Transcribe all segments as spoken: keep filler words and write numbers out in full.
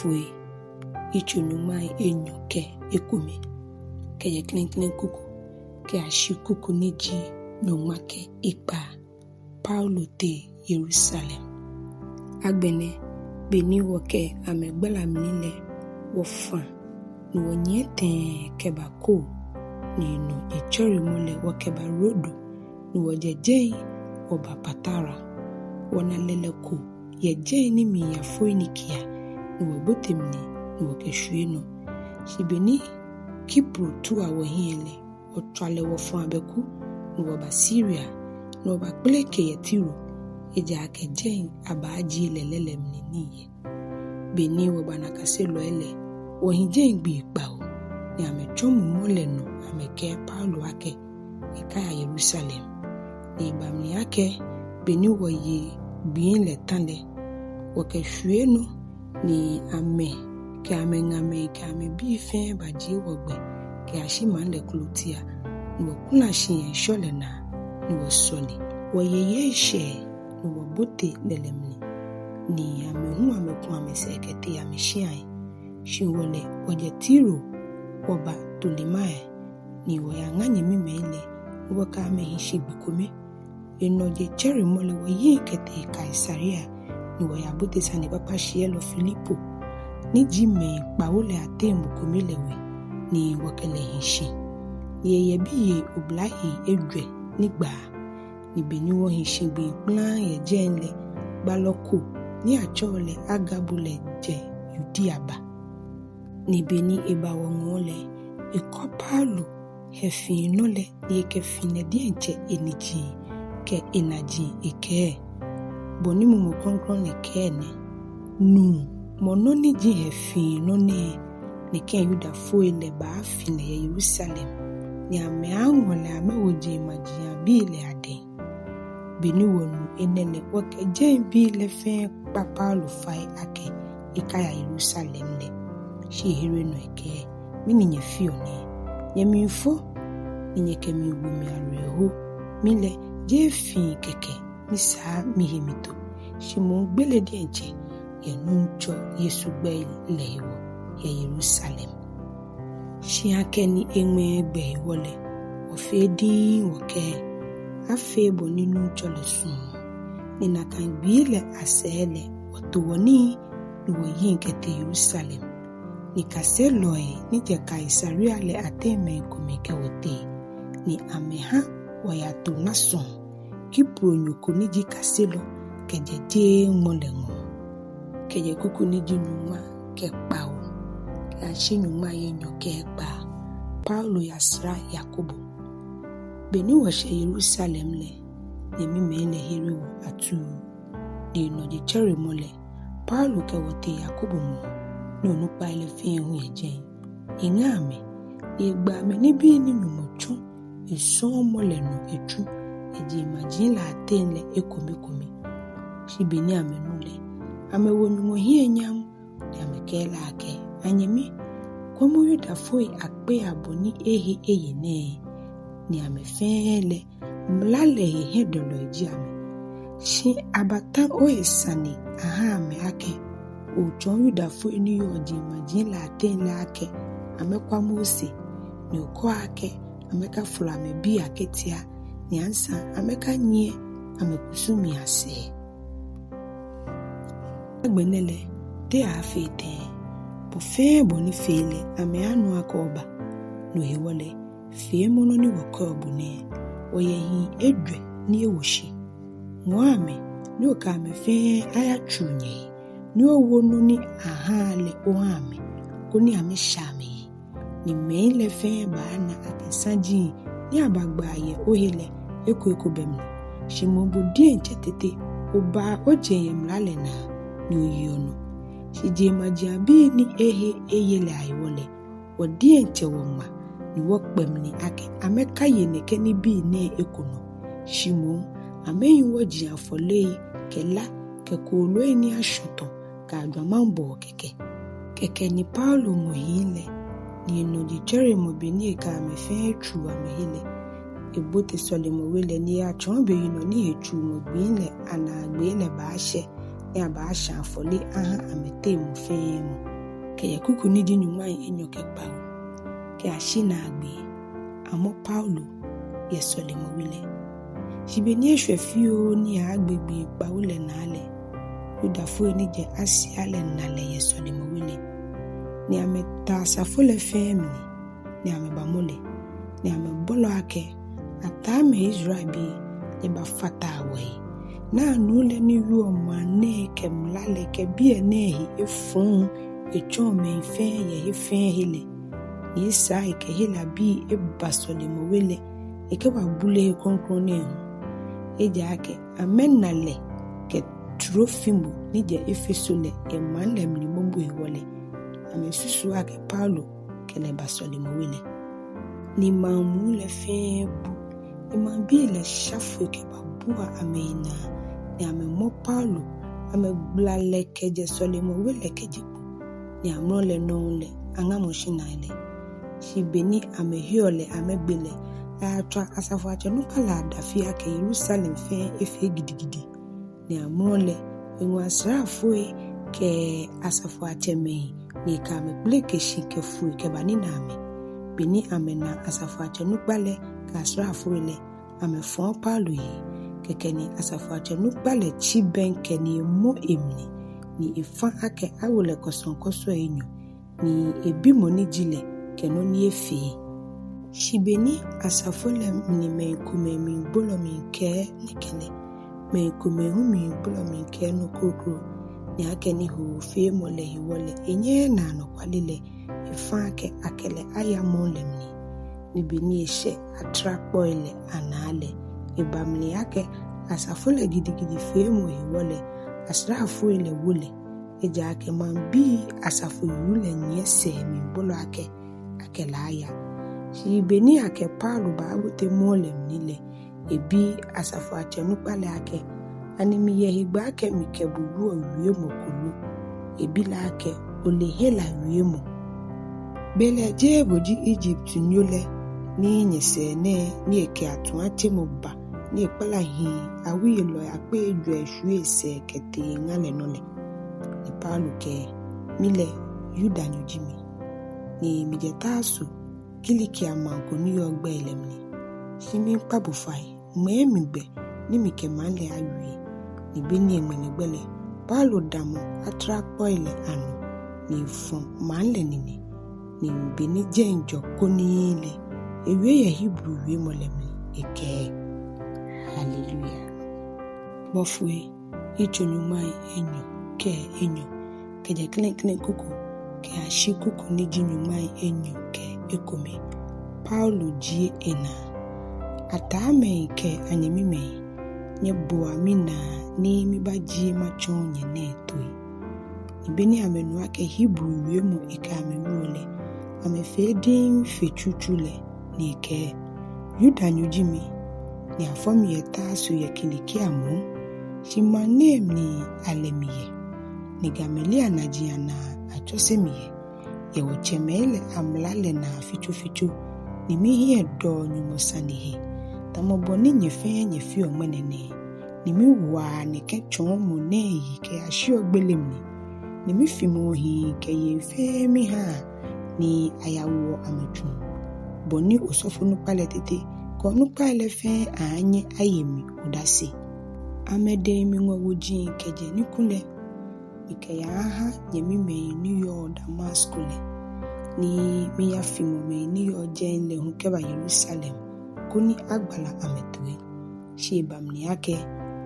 Yatswɛɛfoi, yitso nyɔŋmai enyɔ kɛ ekome, kɛjɛ klɛŋklɛŋ kuku kɛyashi kuku ni ji nyɔŋma kɛ ekpaa. Paulo tee Yerusalem. Agbɛnɛ, beni wɔkɛ amɛ gbala mli lɛ, wɔfã ni wɔnyiɛ tɛɛ kɛba Ko, ni enɔ jetsɛremɔ lɛ wɔkɛba Rodo, ni wɔjɛ jɛi wɔba Patara. Wɔna lɛlɛ ko yɛ jɛi ni miiya Foinikia, ni wɔbote mli ni wɔkɛshwie nɔ. Shi beni Kipro tua wɔhiɛ lɛ, wɔtswa lɛ wɔfɔ̃ abɛku ni wɔba Siria, ni wɔbakpeleke yɛ Tiro, ejaakɛ jɛi abaajie lɛlɛ lɛ mli nii yɛ. Beni wɔbana kaselɔi lɛ, wɔhi jɛi gbii kpawo, ni amɛtsɔ mumɔ lɛ nɔ amɛkɛɛ Paulo akɛ ekaya Yerusalem. Ni eba mli akɛ beni wɔye gbii lɛ tã lɛ, wɔkɛshwie nɔ, ni amɛ kɛ amɛŋamɛi kɛ amɛbii fɛɛ bajie wɔ gbɛ kɛyashi maŋ lɛ klotia, ni wɔkula shi yɛ ŋshɔ lɛ naa, ni wɔsɔle. Wɔyeyee shɛɛ, ni wɔbote lɛlɛ mli, ni amɛ hu amɛku amɛsɛɛ kɛtee amɛshiai. Shi wɔ lɛ, wɔjɛ Tiro wɔba Ptolemai, ni wɔyaŋa nyɛmimɛi lɛ, ni wɔkɛ amɛ hi shi gbi kome. Enɔ jetsɛremɔ lɛ wɔyiŋ kɛtee Kaisarea, ni wɔyabote sanekpakpa shiɛlɔ Filipo, ni ji mɛi kpawo lɛ ateŋ mɔ kome lɛ we, ni wɔkɛ lɛ hi shi. Ni eyɛ biyei oblayei ejwɛ ni gbaa. Ni beni wɔhi shi gbii kplaŋŋ yɛ jɛi lɛ, gbalɔ ko ni atsɛɔ lɛ Agabo lɛ jɛ Yudea ba. Ni beni eba wɔŋɔɔ lɛ, ekɔ Paulo hɛfiinɔ lɛ, ni ekɛfi lɛ diɛŋtsɛ eniji kɛ enaji ekɛɛ: Bɔ ni Mumɔ Krɔŋkrɔŋ lɛ kɛɛ nɛ: Nuu, mɔ nɔ ni ji hɛfiinɔ nɛɛ, nɛkɛ Yudafoi lɛ baafi lɛ yɛ Yerusalem, ni amɛaaŋɔ lɛ amɛwo jeŋmajiaŋbii lɛ adɛŋ. Beni wɔnu enɛ lɛ, wɔkɛ jɛibii lɛ fɛɛ kpa Paulo fai akɛ ekaya Yerusalem lɛ. Shi ehere nɔ ekɛɛ: Mɛni nyɛfeɔ nɛɛ? Nyɛmiifo, ni nyɛkɛmiiwo mi awerɛho. Mi lɛ, jeee fii kɛkɛ misaa mihe mito, shi moŋ gbele diɛŋtsɛ yɛ Nuŋtsɔ Yesu gbɛi lɛ hewɔ yɛ Yerusalem. Shi akɛni eŋmɛɛɛ gbɛ hewɔ lɛ, wɔfee diŋŋ wɔkɛɛ: Afee bɔ ni Nuŋtsɔ lɛ sumɔɔ. Ni nakai gbii lɛ asɛɛ lɛ, wɔto wɔnii ni wɔyiŋ kɛtee Yerusalem. Ni kaselɔi ni jɛ Kaisarea lɛ ateŋ mɛi komɛi kɛ wɔ tee, ni amɛha wɔyato Mnason, Kipronyo ko ni ji kaselɔ kɛjɛ jeeŋmɔ lɛ ŋɔɔ. Kɛjɛ kuku ni ji nyɔŋma kɛ kpawo kɛyashi nyɔŋmai enyɔ kɛ ekpaa. Paulo yasra Yakobo. Beni wɔshɛ Yerusalem lɛ, nyɛmimɛi lɛ here wɔ atuu. Ni enɔ jetsɛremɔ lɛ, Paulo kɛ wɔ tee Yakobo ŋɔɔ, ni onukpai lɛ fɛɛ hu yɛ jɛi. Eŋa amɛ, ni egba amɛ nibii ni Nyɔŋmɔ tsɔ esɔɔmɔ lɛ nɔ etsu yɛ jeŋmaji lɛ ateŋ lɛ ekomekome. Shi beni amɛnu lɛ, amɛwo Nyɔŋmɔ hiɛ nyam, ni amɛkɛɛ lɛ akɛ: Anyɛmi, kwɛmɔ Yudafoi akpei abɔ ni ehe eye nɛɛ, ni amɛ fɛɛ lɛ, mla lɛ he hiɛdɔlɔi ji amɛ. Shi abatã ohe sane aha amɛ akɛ otsɔɔ Yudafoi ni yɔɔ jeŋmaji lɛ ateŋ lɛ akɛ amɛkwa Mose, ni okɛɔ akɛ amɛkafolɔ amɛbii aketia, ni asaŋ amɛkanyiɛ amɛkusumii asɛɛ. Agbɛnɛ lɛ, te aaafee tɛŋŋ? Bɔ fɛɛ bɔ ni fee lɛ, amɛaanu akɛ oba. No hewɔ lɛ, feemɔ nɔ ni wɔkɛɔ bo nɛɛ: Wɔyɛ hii ejwɛ ni ewo shi. Ŋɔɔ amɛ, ni okɛ amɛ fɛɛ ayatsuu nyɛhe, ni owo nɔ ni ahaa lɛ oha amɛ, koni amɛsha amɛyi. Ni mɛi lɛ fɛɛ baana akɛ saji ni abagbaa yɛ ohe lɛ, eko eko bɛ mli. Shi moŋ bo diɛŋtsɛ tete, obaa ojeŋ yɛ mla lɛ naa, ni oyeɔ nɔ. Shi jeŋmajiaŋbii ni ehe eye lɛ ahewɔ lɛ, wɔ diɛŋtsɛ wɔŋma, ni wɔkpɛ mli akɛ amɛkaye nɛkɛ nibii nɛɛ eko nɔ. Shi moŋ, amɛhi wɔji afɔlei kɛ la kɛ kooloi ni ashɔtɔ kɛ ajwamaŋbɔɔ kɛkɛ. Kɛkɛ ni Paulo ŋɔ hii lɛ, ni enɔ jetsɛremɔ beni ekɛ amɛ fɛɛ tsuu amɛhe lɛ. Ebote sɔlemɔwe lɛ, ni eyatsɔɔ beyinɔ ni hetsuumɔ gbii lɛ anaagbee lɛ baashɛ, ni abaasha afɔle aha amɛteŋ mɔ fɛɛ mɔ. Kɛjɛ kuku ni ji nyɔŋmai enyɔ kɛ kpawo kɛyashi naagbee. Amɔ Paulo yɛ sɔlemɔwe lɛ. Shi be ni eshwɛ fioo ni aaagbe gbii kpawo lɛ naa lɛ, Yudafoi ni jɛ Asia lɛ na lɛ yɛ sɔlemɔwe lɛ, ni amɛta asafo lɛ fɛɛ mli, ni amɛbamɔ lɛ, ni amɛbolɔ akɛ, Ataamɛi Israelbii, nyɛbafata wɔhe. Naa nuu lɛ ni wieɔ maŋ nɛɛ kɛ mla lɛ kɛ biɛ nɛɛ he efɔŋ etsɔɔ mɛi fɛɛ yɛ he fɛɛ he lɛ, ni esaa ekɛ Helabii eba sɔlemɔwe lɛ ekɛbabule he krɔŋkrɔŋ nɛɛ hu. Ejaakɛ amɛna lɛ kɛ Trofimo ni jɛ Efeso lɛ yɛ maŋ lɛ mli momo hewɔ lɛ, amɛsusu akɛ Paulo kɛ lɛ ba sɔlemɔwe lɛ. Ni maŋ muu lɛ fɛɛ bu, ni maŋbii lɛ sha foi kɛbabua amɛhe naa, ni amɛmɔ Paulo, amɛgbala lɛ kɛjɛ sɔlemɔwe lɛ kɛje kpo, ni amrɔ lɛ nɔŋŋ lɛ aŋamɔ shinai lɛ. Shi be ni amɛheɔ lɛ amɛgbe lɛ, ayatswa asafoiatsɛ nukpa lɛ adafi akɛ Yerusalem fɛɛ efee gidigidi. Ni amrɔ lɛ, eŋɔ asraafoi kɛ asafoiatsɛmɛi, ni ekɛ amɛ kpeleke shi kɛ foi kɛbanina amɛ. Be ni amɛna asafoiatsɛ nukpa lɛ kɛ asraafoi lɛ, amɛfɔ̃ Paulo yi. Kɛkɛ ni asafoiatsɛ nukpa lɛ tsi bɛŋkɛ ni emɔ emli, ni efã akɛ awo lɛ kɔsɔŋkɔsɔ enyɔ, ni ebi mɔ ni ji lɛ kɛ nɔ ni efee. Shi be ni asafo lɛ mli mɛi komɛi miibolɔ miikɛɛ nɛkɛ lɛ, mɛi komɛi hu miibolɔ miikɛɛ nɔ kroko, ni akɛni hoofeemɔ lɛ hewɔ lɛ enyɛɛɛ ena anɔkwale lɛ, efã akɛ akɛ lɛ aya mɔɔ lɛ mli. Ni be ni eshɛ atrakpoi lɛ anaa lɛ, eba mli akɛ asafo lɛ gidigidifeemɔ hewɔ lɛ, asraafoi lɛ wo lɛ, ejaakɛ maŋbii asafo yuu lɛ nyiɛ sɛɛ miibolɔ akɛ akɛ lɛ aya. Shi be ni akɛ Paulo baabote mɔɔ lɛ mli lɛ, ebi asafoiatsɛ nukpa lɛ akɛ, ani miyɛ hegbɛ akɛ mikɛ bo wieɔ wiemɔ ko lo? Ebi lɛ akɛ, ole Hela wiemɔ? Belɛ jeee bo ji Egyptnyo lɛ ni nyɛsɛɛ nɛɛ ni ekɛ atuatsemɔ ba ni ekpala hii awuiyelɔi akpei ejwɛ eshwie esɛɛ kɛtee ŋa lɛ nɔ lɛ? Ni Paulo kɛɛ, mi lɛ Yudanyo ji mi, ni mijɛ Tarso, Kilikia maŋ ko ni yɔɔ gbɛi lɛ mli. Shi miikpa bo fai, ŋmɛɛ mi gbɛ ni mikɛ maŋ lɛ awie. Ni be ni eŋmɛ lɛ gbɛ lɛ, Paulo damɔ atrakpoi lɛ anɔ ni efɔ̃ maŋ lɛ nine. Ni be ni jɛi jɔ konii lɛ, ewie yɛ Hebri wiemɔ lɛ mli ekɛɛ, Haleluya. Bɔfoi, yitso nyɔŋmai enyɔ kɛ enyɔ, kɛjɛ klɛŋklɛŋ kuku kɛyashi kuku ni ji nyɔŋmai enyɔ kɛ ekome. Paulo jie enaa. Ataamɛi kɛ anyɛmimɛi, nyɛboa minaa ni mibajie matsɔɔ nyɛ nɛɛ toi. Ni be ni amɛnu akɛ Hebri wiemɔ ekɛ amɛ wieɔ lɛ, amɛfee diŋŋ fe tsutsu lɛ, ni ekɛɛ, Yudanyo ji mi, ni afɔ mi yɛ Tarso yɛ Kilikia moŋ, shi maŋ nɛɛ mli alɛ mi yɛ, ni Gamaliel naji anaa atsɔse mi yɛ, yɛ wɔtsɛmɛi lɛ amla lɛ naa fitsofitso, ni mihiɛ dɔɔ Nyɔŋmɔ sane he, tamɔ bɔ ni nyɛ fɛɛ nyɛfeɔ ŋmɛnɛ nɛɛ, ni miwaa nɛkɛ tsɔɔmɔ nɛɛ yi kɛyashiɔ gbele mli, ni mifimɔɔ hii kɛ yei fɛɛ mihaa ni ayawoɔ amɛ tsuŋ, bɔ ni osɔfo nukpa lɛ tete kɛ onukpai lɛ fɛɛ aaanyɛ aye mi odase. Amɛdɛŋ miŋɔ woji kɛjɛ ni kulɛ mikɛyaaha nyɛmimɛi ni yɔɔ Damasko lɛ, ni miyafimɔ mɛi ni yɔɔ jɛi lɛ hu kɛba Yerusalem, koni agbala amɛ toi. Shi eba mli akɛ,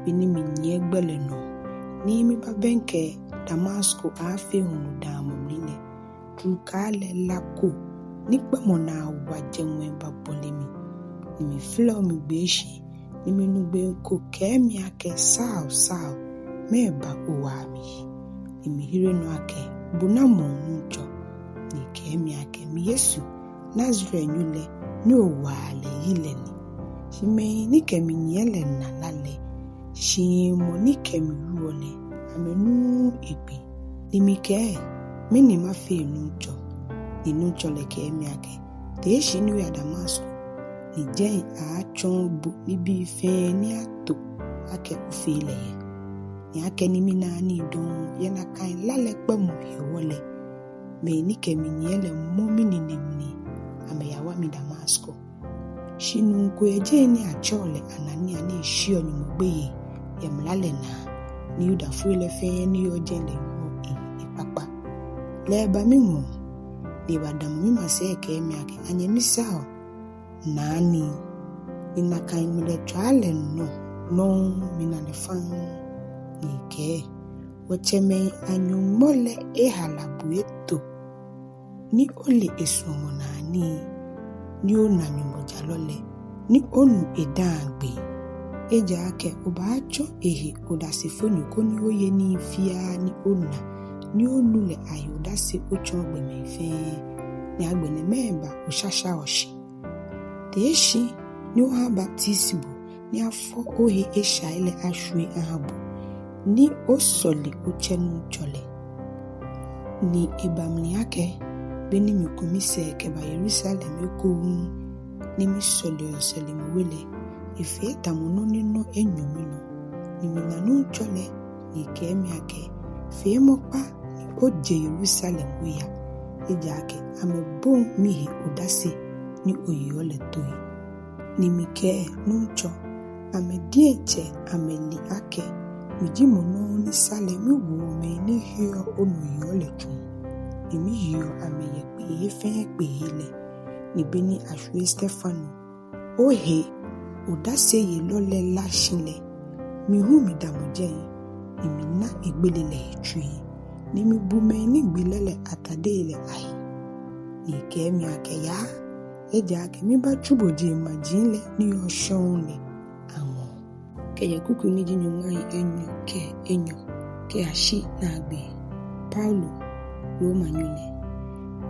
be ni minyiɛ gbɛ lɛ nɔ, ni mibabɛŋkɛ Damasko aaafee hulu daamɔ mli lɛ, trukaa lɛ la ko ni kpɛmɔ naa wa jɛ ŋwɛi babɔle mi, ni miflɛo migbee shi, ni minu gbee ko kɛɛ mi akɛ, Saul, Saul, mɛɛba owaa mi yi? Ni mihere nɔ akɛ, bo namɔ, Nuŋtsɔ? Ni ekɛɛ mi akɛ, mi Yesu, Nazarenyo lɛ, ni owaa lɛ yi lɛ ni. Shi mɛi ni kɛ mi nyiɛ lɛ na la lɛ, shi mɔ ni kɛ mi wieɔ lɛ, amɛnuuu egbee. Ni mikɛɛ, mɛni mafee, Nuŋtsɔ? Ni Nuŋtsɔ lɛ kɛɛ mi akɛ, tee shi ni oya Damasko, ni jɛi aaatsɔɔ bo nibii fɛɛ ni ato akɛ ofee lɛ yɛ. Ni akɛni minaaa nii dɔŋŋ yɛ nakai la lɛ kpɛmɔ hewɔ lɛ, mɛi ni kɛ mi nyiɛ lɛ mɔ minine mli, amɛyawa mi Damasko. Shi nuu ko yɛ jɛi ni atsɛɔ lɛ Anania ni esheɔ Nyɔŋmɔ gbeyei yɛ mla lɛ naa, ni Yudafoi lɛ fɛɛ ni yɔɔ jɛi lɛ wieɔ ehe ekpakpa. Lɛ eba miŋɔɔ, ni ebadamɔ mimasɛi ekɛɛ mi akɛ, Anyɛmi Saul, naa nii. Ni nakai ŋmɛlɛtswaa lɛ nɔ nɔŋŋ mina lɛ faŋŋ. Ni ekɛɛ, Wɔtsɛmɛi aNyɔŋmɔ lɛ ehala bo eto, ni ole esuɔmɔnaa nii, ni ona Nyɔŋmɔ jalɔ lɛ, ni onu edaaŋ gbee. Ejaakɛ obaatsɔ ehe odasefonyo koni oye nii fiaa ni ona ni onu lɛ ahe odase otsɔɔ gbɔmɛi fɛɛ, ni agbɛnɛ mɛɛba oshashaoɔ shi? Tee shi ni oha abaptisi bo, ni afɔ ohe eshai lɛ ashwie aha bo, ni osɔle otsɛ Nuŋtsɔ lɛ. Ni eba mli akɛ, be ni miku misɛɛ kɛba Yerusalem ekoŋŋ, ni misɔleɔ sɔlemɔwe lɛ, efee tamɔ nɔ ni nɔ enyɔ minɔ. Ni mina Nuŋtsɔ lɛ, ni ekɛɛ mi akɛ, Feemɔ kpa ni oje Yerusalem oya, ejaakɛ amɛboŋ mihe odase ni oyeɔ lɛ toi. Ni mikɛɛ, Nuŋtsɔ, amɛ diɛŋtsɛ amɛle akɛ mi ji mɔ nɔŋŋ ni sa lɛ miwoɔ mɛi ni heɔ onɔ yeɔ lɛ tsuŋ, ni miyeɔ amɛ yɛ kpee fɛɛ kpee lɛ. Ni be ni ashwie Stefano, ohe odaseyelɔ lɛ lá shi lɛ, mi hu midamɔ jɛi, ni mina egbele lɛ he tsui, ni mibu mɛi ni gbe lɛ lɛ atadei lɛ ahe. Ni ekɛɛ mi akɛ, Yaa, ejaakɛ mibaatsu bo jeŋmaji lɛ ni yɔɔ shɔŋŋ lɛ aŋɔɔ. Kɛjɛ kuku ni ji nyɔŋmai enyɔ kɛ enyɔ kɛyashi naagbee. Paulo, Romanyo lɛ.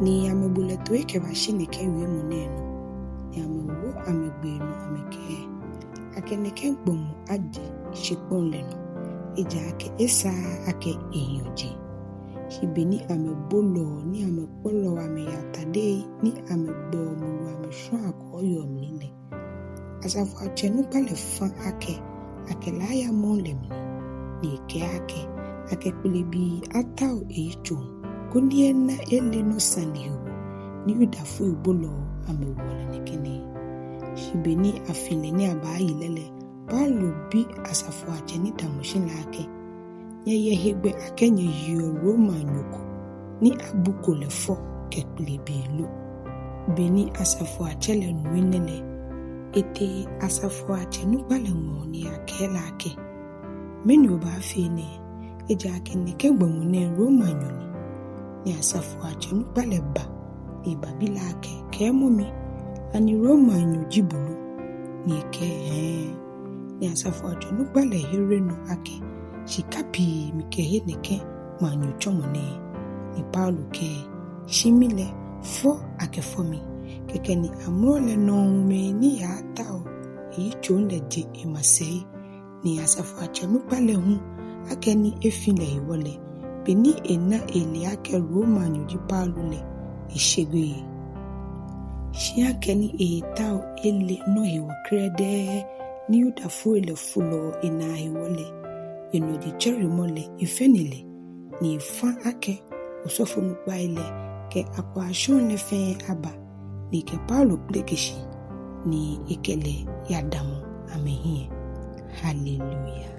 Ni amɛbo lɛ toi kɛbashi nɛkɛ wiemɔ nɛɛ nɔ, ni amɛwo amɛgbee nɔ amɛkɛɛ, Akɛ nɛkɛ gbɔmɔ aje shikpɔŋ lɛ nɔ, ejaakɛ esaaa akɛ ehiɔ jeŋ. Shi be ni amɛbolɔɔ ni amɛkpɔlɔɔ amɛhe atadei ni amɛgbɛɔ mulu amɛshwãa kɔɔyɔɔ mli lɛ, asafoiatsɛ nukpa lɛ fã akɛ akɛ lɛ aya mɔɔ lɛ mli, ni ekɛɛ akɛ akɛ kpelebii atao eyitsoŋ, koni ena ele nɔ sane hewɔ ni Yudafoi bolɔɔ amɛwoɔ lɛ nɛkɛ nɛɛ. Shi be ni afi lɛ ni abaayi lɛ lɛ, Paulo bi asafoiatsɛ ni damɔ shi lɛ akɛ, Nyɛyɛ hegbɛ akɛ nyɛyeɔ Romanyo ko ni abuko lɛ fɔ kɛ kpelebii lo? Be ni asafoiatsɛ lɛ nu enɛ lɛ, etee asafoiatsɛ nukpa lɛ ŋɔɔ ni eyakɛɛ lɛ akɛ, Mɛni obaafee nɛɛ? Ejaakɛ nɛkɛ gbɔmɔ nɛɛ Romanyo ni. Ni asafoiatsɛ nukpa lɛ ba ni ebabi lɛ akɛ, Kɛɛmɔ mi, ani Romanyo ji bo lo? Ni ekɛɛ, Hɛɛ. Ni asafoiatsɛ nukpa lɛ here nɔ akɛ, Shika pii mikɛhe nɛkɛ maŋnyotsɔmɔ nɛɛ. Ni Paulo kɛɛ, Shi mi lɛ, fɔ akɛfɔ mi. Kɛkɛ ni amrɔ lɛ nɔŋŋ mɛi ni yaatao eyitsoŋ lɛ je emasɛi. Ni asafoiatsɛ nukpa lɛ hu, akɛni efi lɛ hewɔ lɛ, be ni ena ele akɛ Romanyo ji Paulo lɛ, eshe gbeyei. Shi akɛni eetao ele nɔ hewɔ krɛdɛɛ ni Yudafoi lɛ folɔɔ enaa hewɔ lɛ, enɔ jetsɛremɔ lɛ efɛne lɛ, ni efã akɛ osɔfonukpai lɛ kɛ akwaashɔŋ lɛ fɛɛ aba, ni ekɛ Paulo kpeleke shi, ni ekɛ lɛ yadamɔ amɛhiɛ. Haleluya.